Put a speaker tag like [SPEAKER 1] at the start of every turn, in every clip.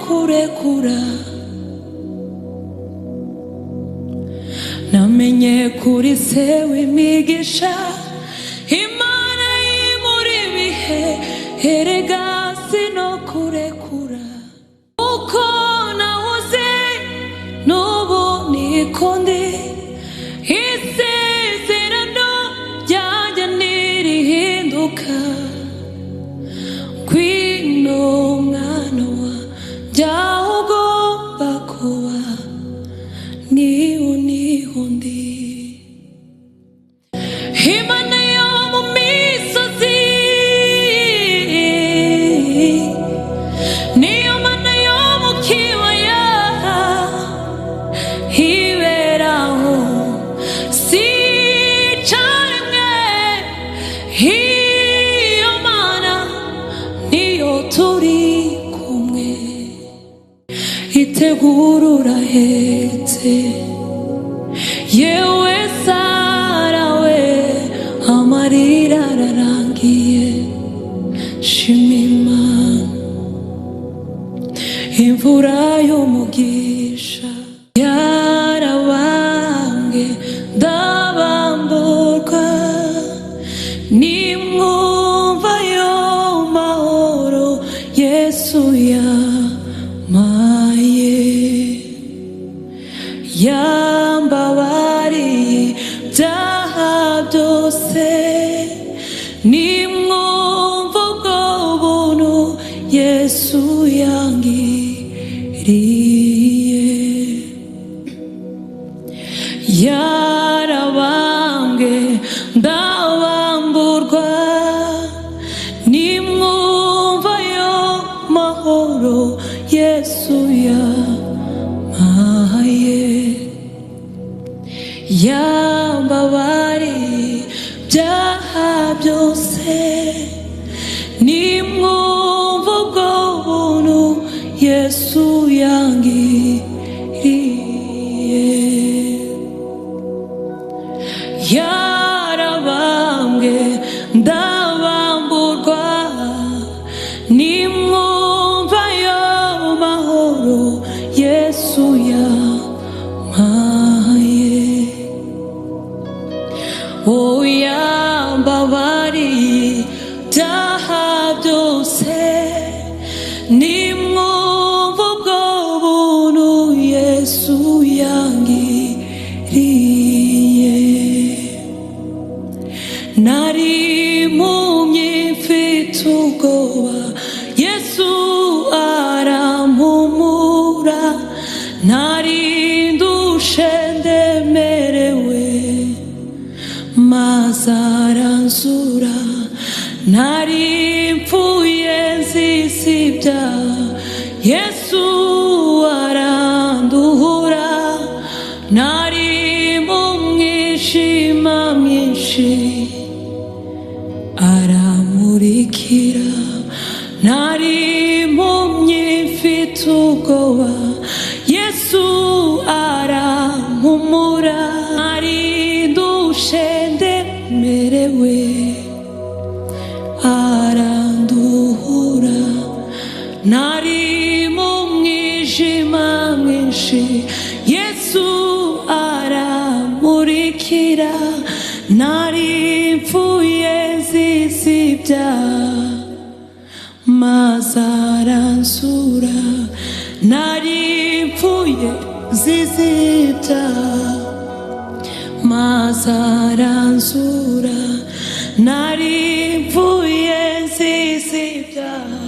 [SPEAKER 1] Sinokurekura namenye kuri se w'imigisha Imana imuri ibihe erega sinokurekura uko nahoze n'ubu niko ndi isezerano ryanjye ntirihinduka ngwino mwana wanjye aho ugomba kuba niho niho ndi Imana yo mu misozi niyo mana yo mu kibaya iberaho si rimwe iyo mana niyo turi kumwe itegura urahetse yewe Sara we amarira ararangiye shima Imana imvura y'umugisha yarabambwe ndabamburwa nimwumva yo mahoro Yesu yampaye yambabariye ibyaha byose nimwumva ubwo buntu Yesu yangiriye yarabambwe ndabamburwa nimwumva yo mahoro Yesu yampaye yambabariye ibyaha byose nimwumva ubwo buntu Yesu yangiriye yarabambwe ndabamburwa nimwumva yo mahoro Yesu yampaye oyambabariye ibyaha byose nimwumva ubwo buntu Yesu yangiriye nari impumyi mfite ubwoba Yesu arampumura nari ndushe ndemerewe maze aranzura nari mpfuye nzize ibyaha Yesu aranduhura nari mu mwijima mwinshi aramurikira nari impumyi mfite ubwoba Yesu arampumura nari ndushe ndemerewe aranduhura nari mu mwijima mwinshi Yesu aramurikira nari mpfuye nzize ibyaha maze aransura nari mpfuye nzize ibyaha maze aransura nari mpfuye nzize ibyaha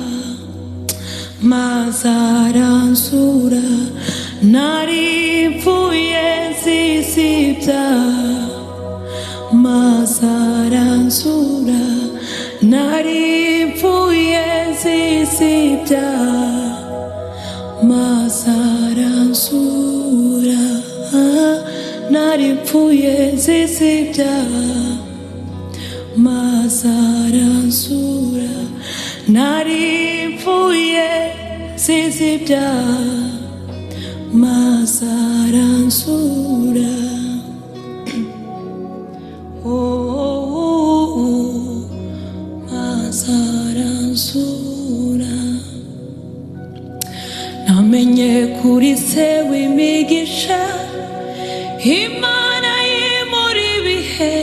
[SPEAKER 1] maze aransura nari mpfuye nzize ibyaha maze aransura nari mpfuye nzize ibyaha maze aransura nari mpfuye nzize ibyaha maze aransura nari mpfuye nzize ibyaha maze aransura oh, oh, oh, maze aransura. Namenye kuri se w'imigisha, Imana y'imuri ibihe,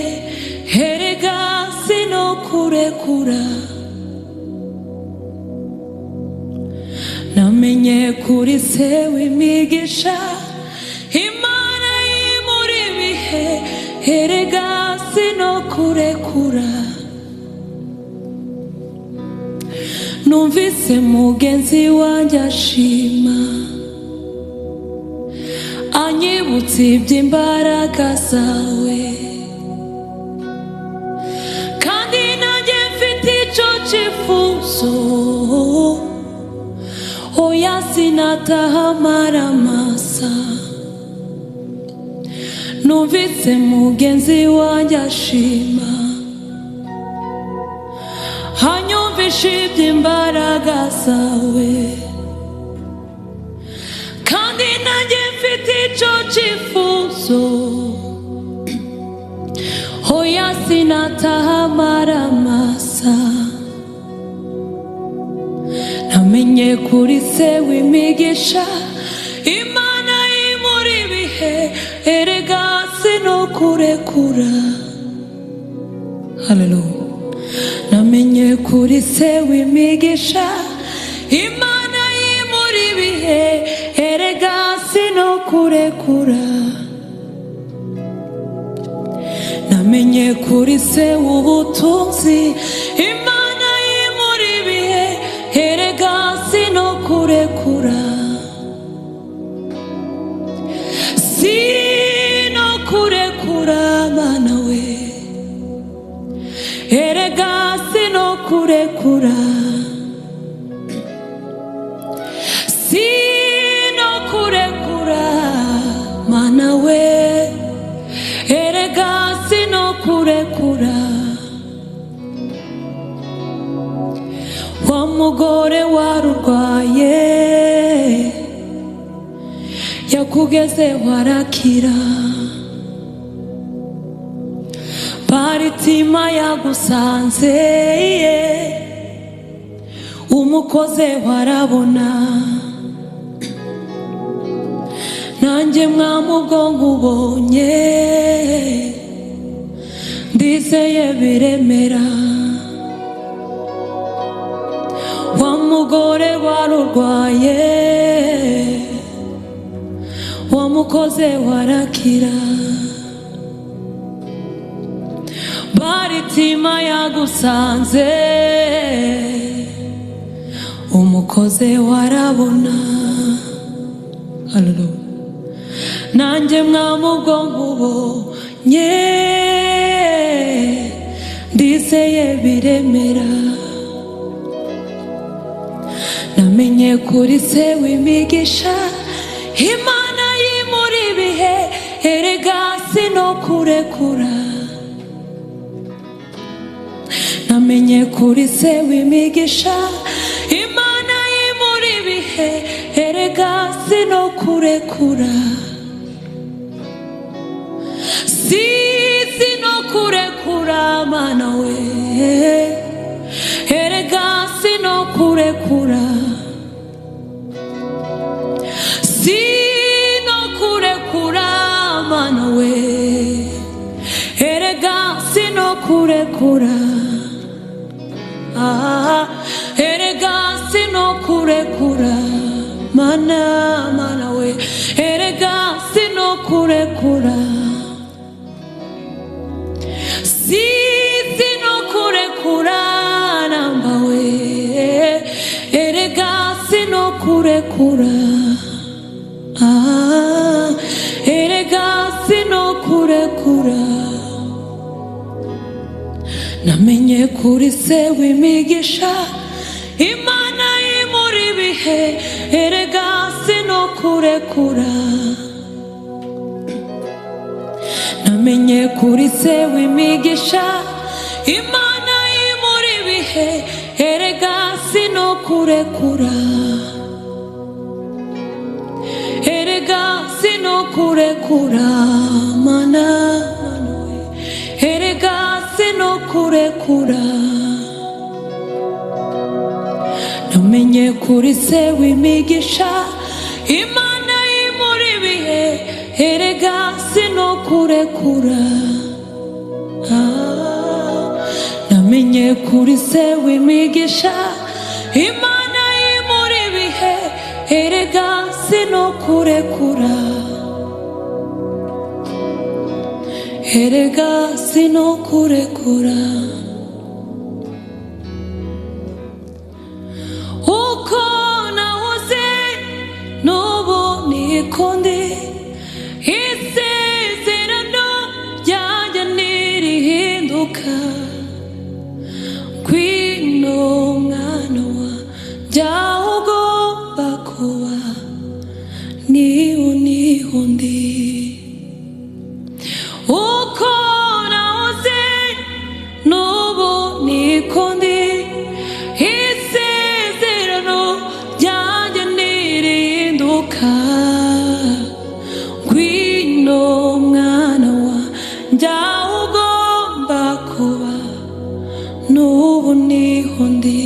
[SPEAKER 1] erega sinokurekura. Namenye kuri se w'imigisha, Imana y'imuri ibihe, erega sinokurekura. Numvise mugenzi wanjye ashima, anyibutsa iby'imbaraga zawe, kandi nanjye mfite icyo cyifuzo, oya sinataha amaramasa. Numvise mugenzi wanjye ashima, hanyumvisha iby'imbaraga zawe, kandi nanjye mfite icyo cyifuzo, oya sinataha amaramasa. Namenye kuri se w'imigisha, Imana y'imuri ibihe, erega sinokurekura. Haleluya. Namenye kuri se w'imigisha, Imana y'imuri ibihe, erega sinokurekura. Namenye kuri se w'ubutunzi, Imana y'imuri ibihe, erega sinokurekura. Sinokurekura Mana we, erega sinokurekura. Sinokurekura Mana we, erega sinokurekura. Wa mugore warurwaye yakugezeho arakira, Baritima yagusanze umukoze warabona. Nanjye mwami ubwo nkubonye ndizeye biremera. Wa mugore warurwaye wamukoze warakira, Baritima yagusanze umukoze warabona. Haleluya. Nanjye mwami ubwo nkubonye ndizeye biremera. Namenye kuri se w'imigisha, Imana y'imuri ibihe, erega sinokurekura. Namenye kuri se w'imigisha, Imana y'imuri ibihe, erega sinokurekura. Sinokurekura Mana we, erega sinokurekura. Sinokurekura Mana we, erega sinokurekura. Erega sinokurekura Mana, Mana we, erega sinokurekura. Sinokurekura namba we, erega sinokurekura. Erega sinokurekura. Namenye kuri se w'imigisha, Imana y'imuri ibihe, erega sinokurekura. Namenye kuri se w'imigisha, Imana y'imuri ibihe, erega sinokurekura. Erega sinokurekura Mana, erega sinokurekura. Namenye kuri se w'imigisha, Imana imuri ibihe, erega sinokurekura. Namenye kuri se w'imigisha, Imana imuri ibihe, erega sinokurekura. Erega sinokurekura. Uko nahoze n'ubu niko ndi, isezerano ryanjye ntirihinduka. Ngwino mwana wanjye aho ugomba kuba, niho niho ndi. Uko nahoze n'ubu niko ndi, isezerano ryanjye ntirihinduka. Ngwino mwana wanjye aho ugomba kuba, n'ubu niho ndi.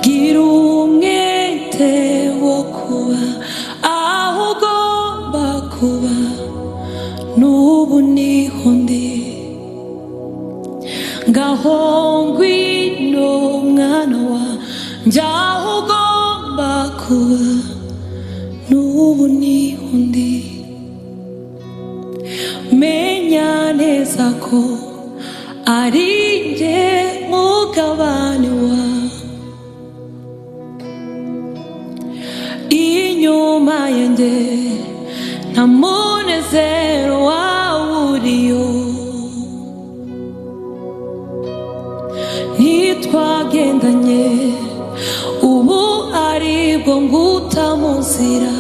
[SPEAKER 1] Gira umwete wo kuba aho ugomba kuba, n'ubu niho ndi. Ngaho ngwino mwana wanjye aho ugomba kuba, n'ubu niho ndi. Menya neza ko ari njye mugabane wawe, inyuma yanjye nta munezero wawe uriyo. Ntitwagendanye ubu aribwo nguta mu nzira.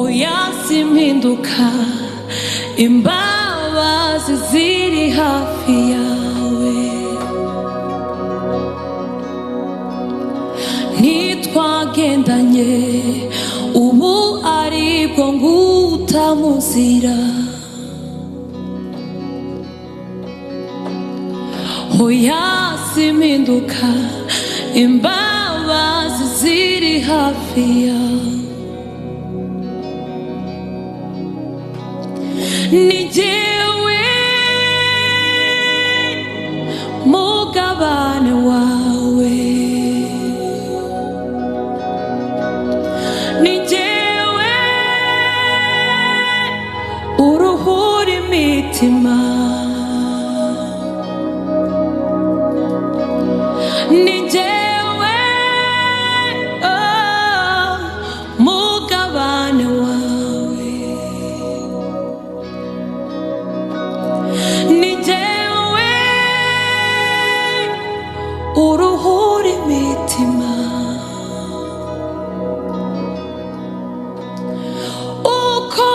[SPEAKER 1] Oya simpinduka, imbabazi ziri hafi yawe. Ntitwagendanye ubu aribwo nguta mu nzira. Oya simpinduka, imbabazi ziri hafi yawe. Ni jyewe mugabane wawe, ni jyewe uruhura imitima, ni jyewe mugabane wawe, ni jyewe uruhura imitima. Uko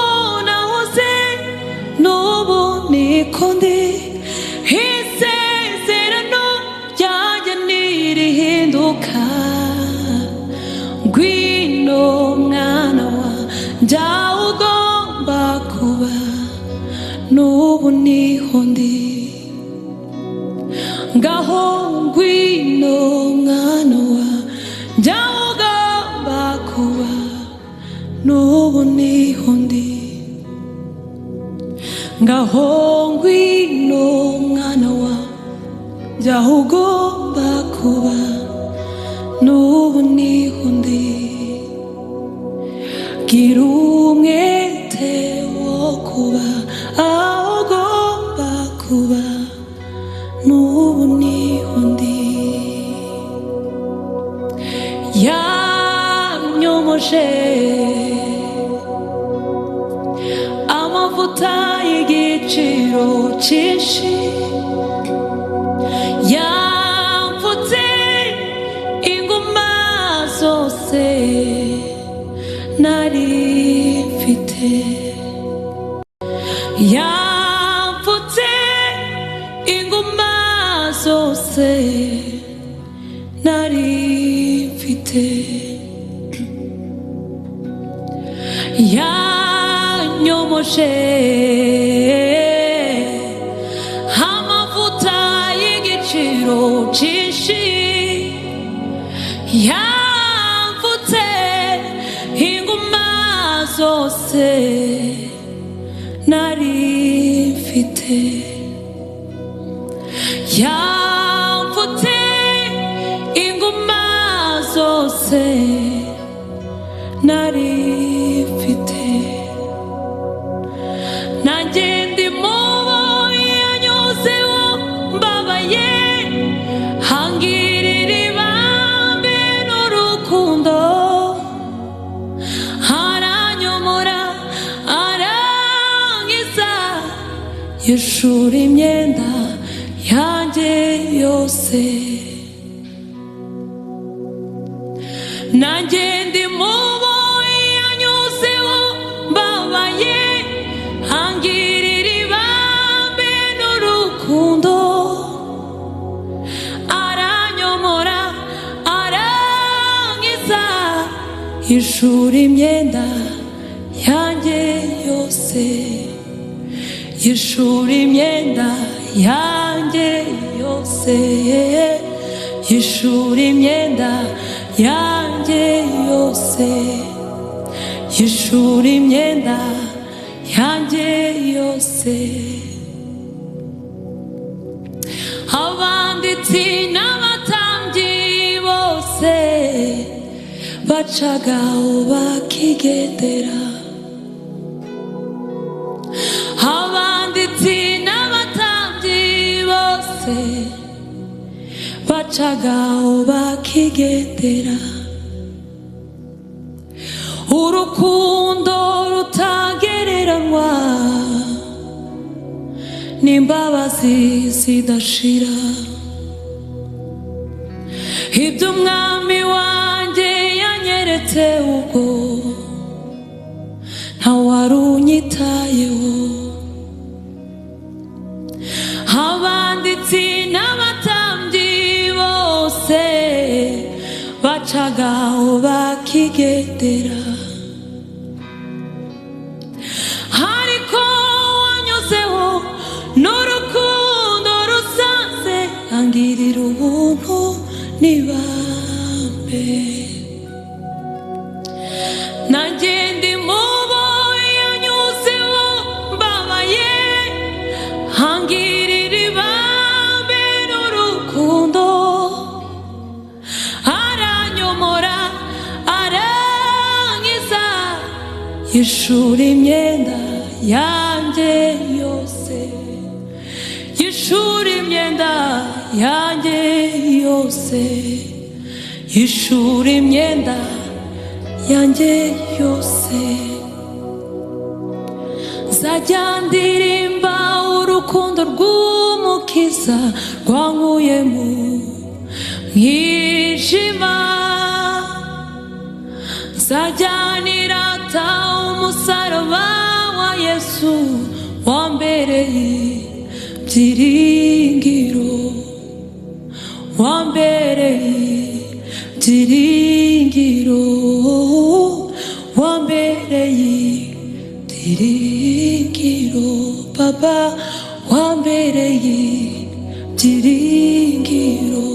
[SPEAKER 1] nahoze n'ubu niko ndi, isezerano ryanjye ntirihinduka. Ngwino mwana wanjye aho ugomba kuba, n'ubu niho ndi. Ngaho ngwino mwana wanjye aho ugomba kuba, n'ubu niho ndi. Ngaho ngwino mwana wanjye aho ugomba kuba, n'ubu niho ndi. Gira umwete wo kuba aho ugomba kuba, n'ubu niho ndi. Yanyomoje amavuta y'igiciro cyinshi, yamfutse inguma zose nari mfite, yamfutse inguma zose nari mfite, yanyomoshe amavuta y'igiciro cyinshi, Yamvutse inguma zose nari mfite. Yamvutse inguma zose nari mfite. Nanjye ndi mubo yanyuzeho mbabaye, hangirira ibambe n'urukundo, aranyomora arangiza, yishura imyenda yanjye yose. Nanjye ndi mubo yanyuzeho mbabaye, hangirira ibambe n'urukundo, aranyomora arangiza, yishura imyenda yanjye yose, yishura imyenda yanjye yose, yishura imyenda yanjye yose, yishura imyenda yanjye yose. Abanditsi n'abatambyi bose bacagaho bakigendera, abanditsi n'abatambyi bose bacagaho bakigendera. Urukundo rutagereranywa n'imbabazi zidashira, ibyo umwami wanjye yanyeretse ubwo ntawari unyitayeho. Abanditsi n'abatambyi bose bacagaho bakigendera, ariko wanyuzeho n'urukundo rusanze, angirira ubuntu n'ibambe. Nanjye ndi mubo yanyuzeho mbabaye, hangirira ibambe n'urukundo, aranyomora arangiza, yishura imyenda yanjye yose, yishura imyenda yanjye yose, yishura imyenda yanjye yose. Nzajya ndirimba urukundo rw'Umukiza rwankuye mu mwijima, nzajya nirata umusaraba wa Yesu wambereye ibyiringiro, wambereye ibyiringiro, wambereye ibyiringiro, Baba wambereye ibyiringiro,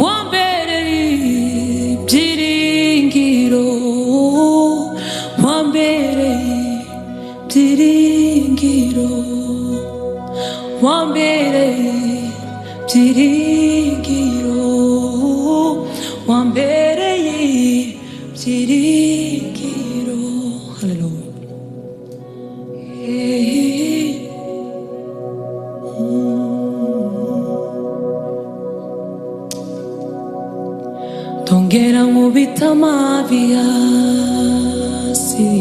[SPEAKER 1] wambereye ibyiringiro, wambereye ibyiringiro, wambereye ibyiringiro, wambereye ibyiringiro. Haleluya. Ndongera nkubita amavi hasi,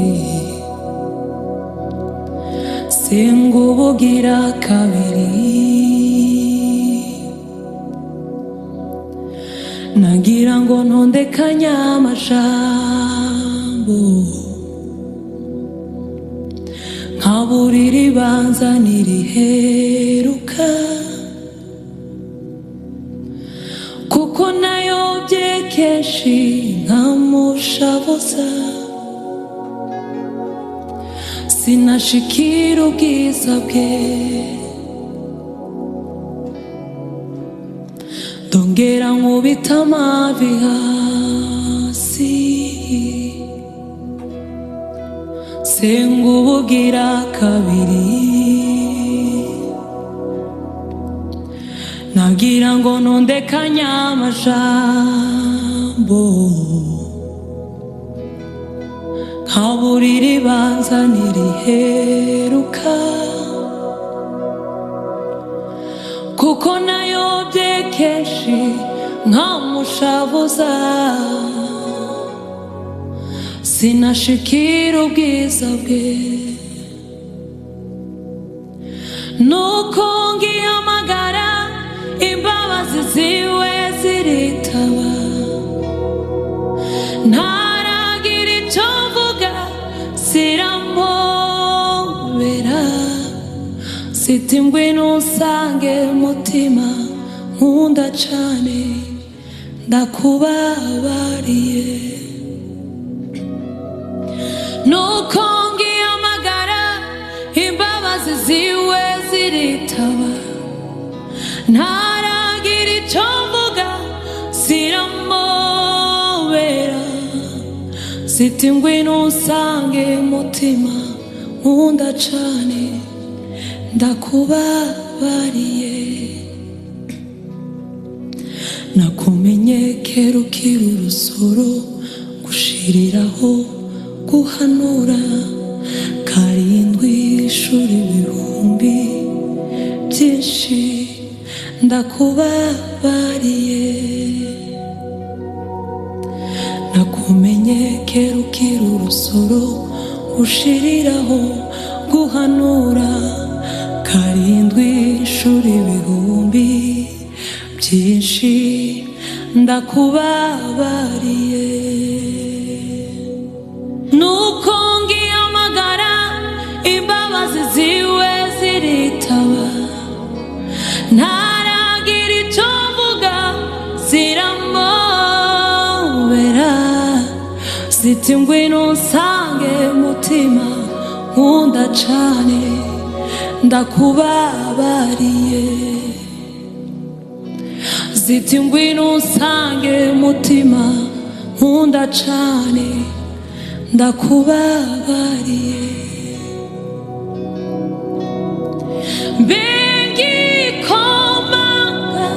[SPEAKER 1] singubugira kabiri, nagira ngo ntondekanye amajambo, nkabura iribanza n'iriheruka, kuko nayobye kenshi nkamushabuza, sinashikira ubwiza bwe. Ndongera nkubita amavi hasi, senga ubugira kabiri. Nagira ngo ntondekanye amajambo, nkabura iribanza n'iriheruka, kuko nayobye kenshi nkamushavuza, sinashikira ubwiza bwe. Nuko ngihamagara, imbabazi ziwe ziritaba, ntaragira icyo mvuga zirampobera, ziti ngwino unsange mutima nkunda cane, ndakubabariye. Nuko ngihamagara, imbabazi ziwe ziritaba, ntaragira icyo mvuga ziramobera, ziti ngwino unsange mutima nkunda cane, ndakubabariye. Nakumenye kera ukiri urusoro, gushiriraho guhanura karindwi ishuri ibihumbi byinshi, ndakubabariye. Nakumenye kera ukiri urusoro, gushiriraho guhanura karindwi ishuri ibihumbi byinshi, ndakubabariye. Nuko ngihamagara, imbabazi ziwe ziritaba, ntaragira icyo mvuga ziramobera, ziti ngwino unsange mutima nkunda cane, ndakubabariye. Ziti ngwino unsange mutima nkunda cane, ndakubabariye. Bengikomanga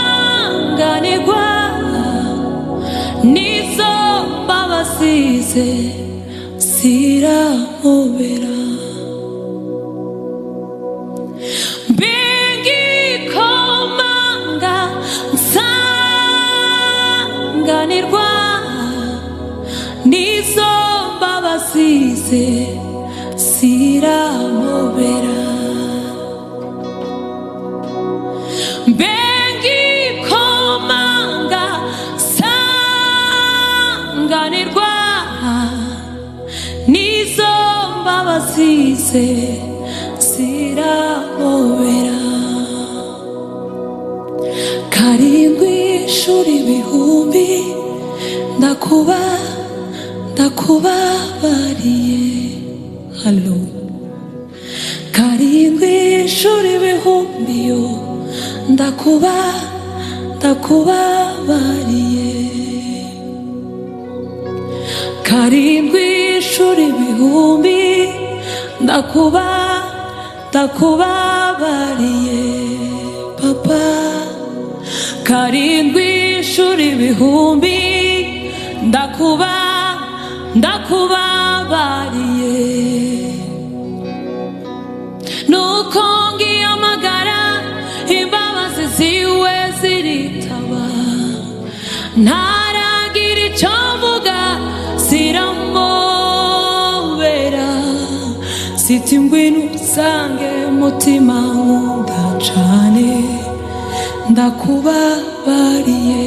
[SPEAKER 1] sanganirwa nizo mbabasize ziramobera, bengikomanga nsanganirwa nizo mbabasize ziramobera, bengikomanga sanganirwa nizo mbabasize ziramobera. Karindwi ishuri ibihumbi, ndakuba ndakubabariye. Halo, karindwi ishuri ibihumbi yo, ndakuba ndakubabariye. Karindwi ishuri ibihumbi, ndakuba ndakubabariye papa. Karindwi ishuri ibihumbi, ndakuba ndakubabariye. Nuko ngihamagara, imbabazi ziwe ziritaba, ntaragira icyo mvuga ziramobera, ziti ngwino usange mutima nkunda cane, ndakubabariye.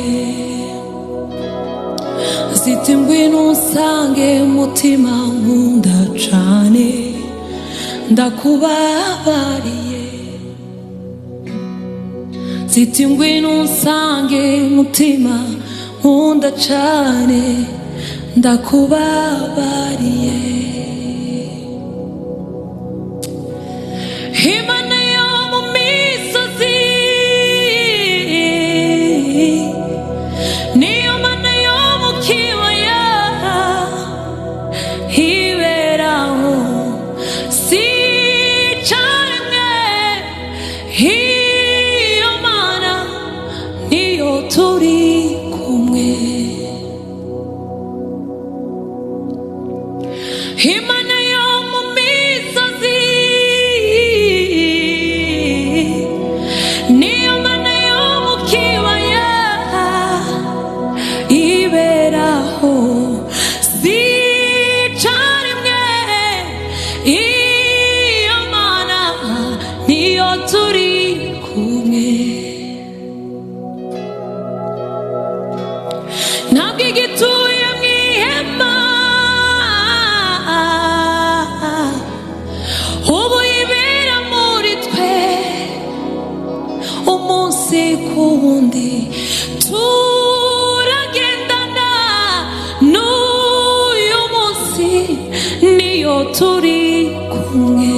[SPEAKER 1] Ziti ngwino unsange mutima nkunda cane, ndakubabariye. Ziti ngwino unsange mutima nkunda cane, ndakubabariye. Imana yo mu misozi, turi kumwe. Ntabwo igituye mu ihema, ubu yibera muri twe umunsi ku wundi. Turagendana n'uyu munsi niyo turi kumwe.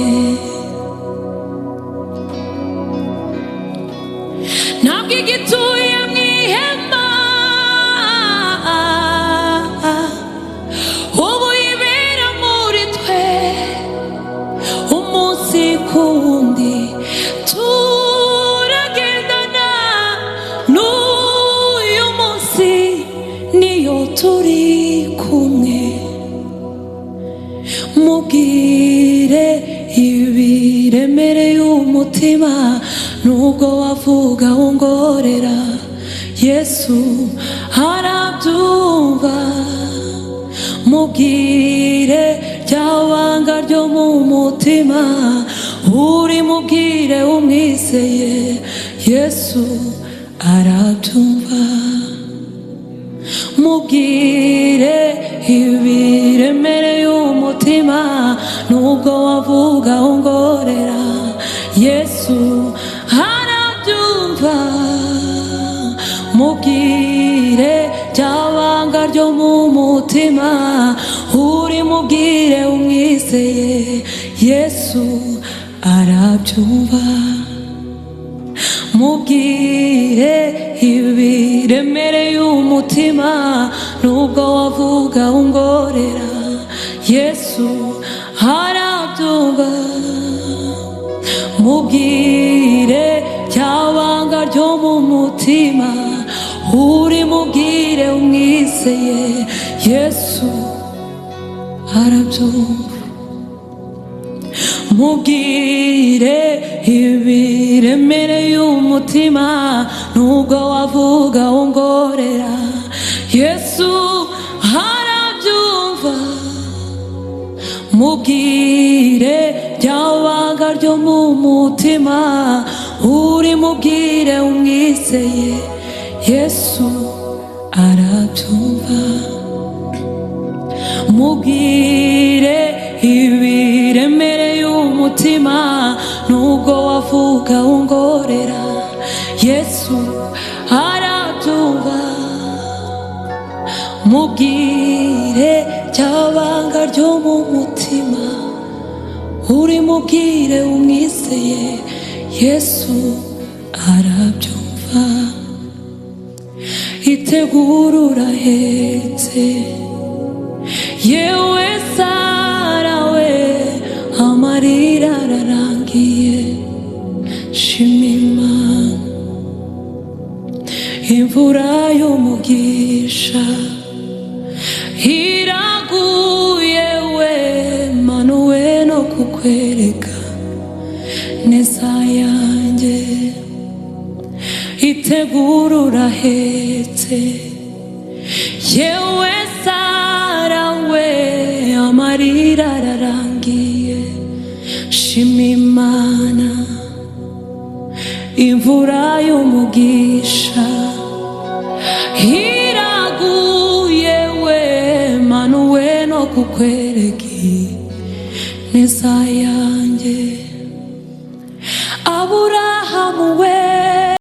[SPEAKER 1] Ntabwo igituye mu ihema, ubu yibera muri twe umunsi ku wundi. Turagendana n'uyu munsi niyo turi kumwe. Mubwire ibiremereye umutima, nubwo wavuga ungorera, Yesu arabyumva. Mubwire rya banga ryo mu mutima, uri mubwire umwizeye, Yesu arabyumva. Mubwire ibiremereye umutima, nubwo wavuga ungorera, Yesu arabyumva. Mubwire rya banga ryo mu mutima, uri mubwire umwizeye, Yesu arabyumva. Mubwire ibiremereye umutima, nubwo wavuga ungorera, Yesu arabyumva. Mubwire rya banga ryo mu mutima, uri mubwire umwizeye, Yesu arabyumva. Mubwire ibiremereye umutima, nubwo wavuga ungorera, Yesu arabyumva. Mubwire rya banga ryo mu mutima, uri mubwire umwizeye, Yesu arabyumva. Mubwire ibiremereye umutima, nubwo wavuga ungorera, Yesu arabyumva. Mubwire rya banga ryo mu mutima, uri mubwire umwizeye, Yesu arabyumva. Itegura urahetse, yewe Sara we, amarira ararangiye, shima Imana. Imvura y'umugisha iraguye, we manuwe no kukwereka neza yanjye. Itegura urahetse, yewe Sara we, amarira ararangiye, shima Imana. Imvura y'umugisha iraguye, we manuwe no kukwereka neza yanjye. Aburahamu we,